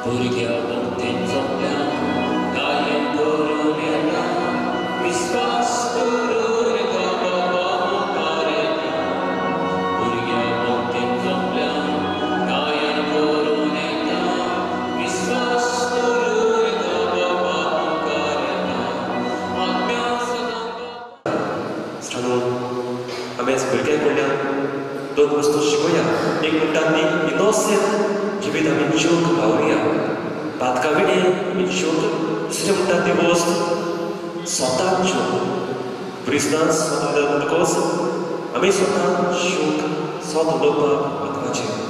भुरग्या भक्तीन सोंपल्यान गायन करून येता, विस्वास करून येता बाबा मुखार येता. भुरग्या भक्तीन सोंपल्यान गायन करून येता, विस्वास करून येता बाबा मुखार येता. आत्म्या सदां आमी आयज भुरग्यां कडल्यान दोन वस्तू शिकोया. एक म्हणटा ती इनोसेंट जिवीत आमी जिवंक वावरुया, पातका विणें आमी जिवंक. दुसरें म्हणटा ती वस्त स्वताक जिवंक क्रिस्तांव स्वता म्हणटकच आमी स्वता जिवंक स्वता उलोवपाक म्हत्वाचें.